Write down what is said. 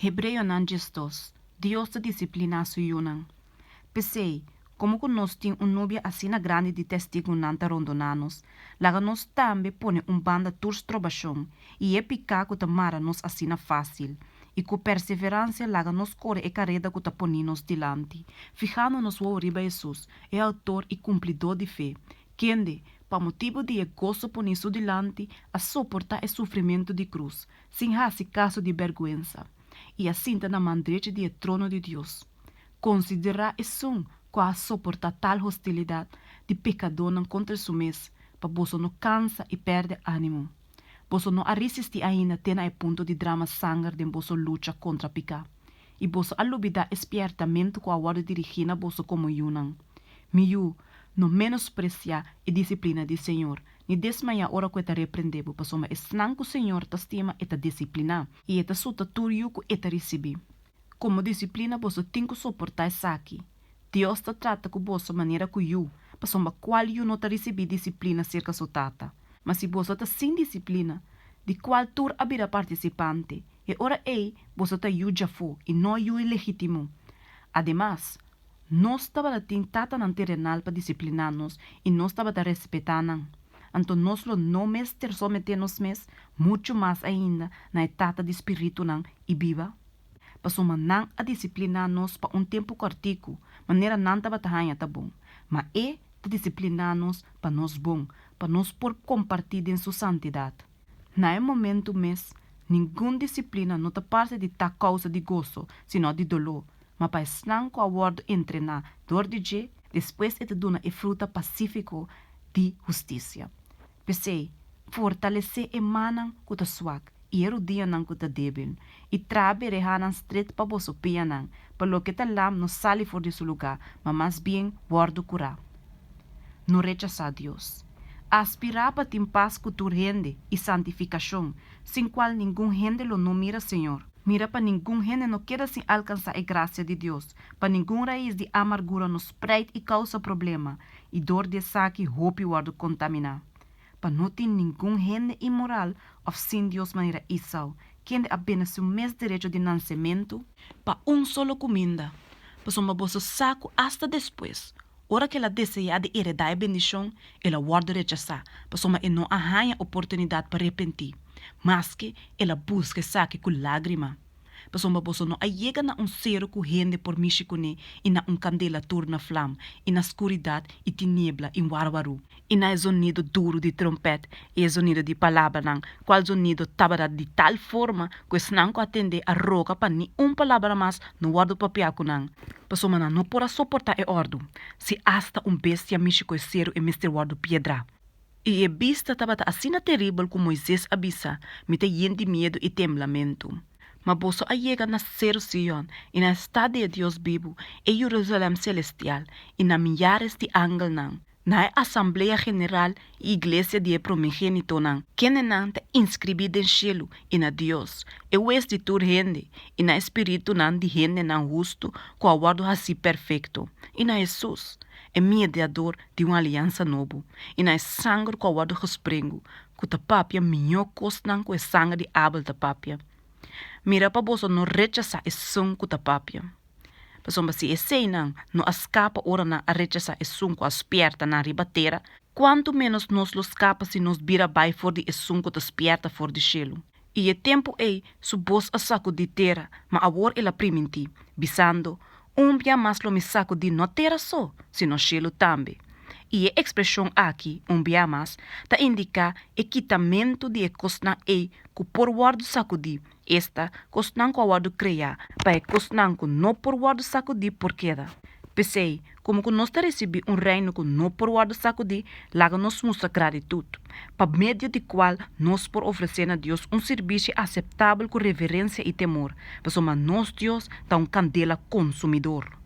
Hebreonan 12, Dios ta disipliná su yunan. P'esei, komo ku nos tin un nubia asina grandi di testigunan ta rondoná nos, laga nos tambe pone un banda tur strobashon i e piká ku ta mara nos asina fásil, i ku perseveransia laga nos kore e kareda ku ta poní nos dilanti, fihando nos wowo riba Hesus, e outor i kumplidó di fe, kende, pa motibu di e goso poní su dilanti, a soportá e sufrimentu di krus, sin hasi kaso di bèrgwensa, i a sinta na man drechi di e trono di Dios. Konsiderá esun ku a soportá tal hostilidat di pekadónan kontra su mes, pa boso no kansa i pèrdè ánimo. Boso no a risistí ainda te na e punto di drama sanger den boso lucha kontra piká, i boso a lubidá e spièrtamentu ku a wòrdu dirigí na boso komo yunan, Mi yu, no menospresiá e disiplina di Señor, ni desmayá ora ku e ta reprendé bo, pasobra esnan ku Señor ta stima e ta disipliná, i e ta suta tur yu ku e ta risibí. Komo disiplina boso tin ku soportá esaki. Dios ta trata ku boso manera ku yu, pasobra kual yu no ta risibí disiplina serka su tata? Ma si boso ta sin disiplina, di kual tur a bira partisipante, e ora ei boso ta yu djafó i no yu legítimo. Ademas, nos tabata tin tatanan terenal pa disipliná nos i nos tabata respetá nan. Anto nos lo no mester someté nos mes muchu mas ainda na e Tata di spiritunan i biba? Pasobra nan a disipliná nos pa un tempu kòrtiku, manera nan tabata haña ta bon, ma E ta disipliná nos pa nos bon, pa nos por kompartí den Su santidat. Na e momentu mes, ningun disiplina no ta parse di ta kousa di goso, sino di doló, ma pa esnan ku a wòrdu entrená dor di dje, despues e ta duna e fruta pasífiko di hustisia. P'esei, fortalesé e mannan ku ta swak i e rudianan ku ta débil, i traha berehanan stret pa boso pianan, pa loke ta lam no sali for di su lugá, ma mas bien wòrdu kurá. No rechasá Dios. Aspirá pa tin pas ku tur hende i santifikashon, sin kual ningun hende lo no mira Señor. Mira pa ningun hende no keda sin alkansá e grasia di Dios, pa ningun rais di amargura no spreit i kousa problema, i dor di esaki hopi wòrdu kontaminá. Pa no tin ningun hende inmoral òf sin Dios manera Esau, kende a bende su mes derecho di nansementu pa un solo kuminda, pasobra boso sa ku asta despues, ora ku el a deseá di eredá e bendishon, el a wòrdu rechasá, pasobra e no a haña oportunidat pa repentí, maske el a buska esaki ku lágrima. Pasobra boso no a yega na un seru ku hende por mishi kuné i na un kandela tur na flam, i na skuridat i tiniebla i warwarú, i na e zonido duru di trompèt i e zonido di palabranan, kual zonido tabata di tal forma ku esnan ku a tendé a roga pa ni un palabra mas no wòrdu papiá ku nan, pasobra nan no por a soportá e òrdu, si asta un bestia mishi ku e seru e mester wòrdu piedrá. I e bista tabata asina teribel ku Moises a bisa, Mi ta yen di miedu i temblamentu. Ma boso a yega na Seru Sion i na e stat di e Dios bibu, e Jerusalèm selestial, i na miyares di angelnan, na e asamblea general i iglesia di e promigénitonan, kendenan ta inskribí den shelu, i na Dios, e Hues di tur hende, i na e spiritunan di hendenan hustu ku a wòrdu hasí perfekto, i na Hesus, e Mediador di un aliansa nobo, i na e sanger ku a wòrdu gesprengu, ku ta papia mihó kosnan ku e sanger di Abel ta papia. Mira pa boso no rechasá esun ku ta papia. Pasobra si eseinan no a skapa ora nan a rechasá esun ku a spièrta nan riba tera, kuantu ménos nos lo skapa si nos bira bai for di esun ku ta spièrta for di shelu? I e tempu ei su bos a sakudí tera, ma awor el a primintí, bisando, Un bia mas lo mi sakudí no tera so, sino shelu tambe. I e ekspreshon aki, un bia mas, ta indiká e kitamentu di e kosnan ei ku por wòrdu sakudí, esta, kosnan ku a wòrdu kreá, pa e kosnan ku no por wòrdu sakudí por keda. P'esei, komo ku nos ta risibí un Reino ku no por wòrdu sakudí, laga nos mustra gratitut, pa medio di kual nos por ofresé na Dios un sirbishi aseptabel ku reverensia i temor, pasobra nos Dios ta un kandela konsumidor.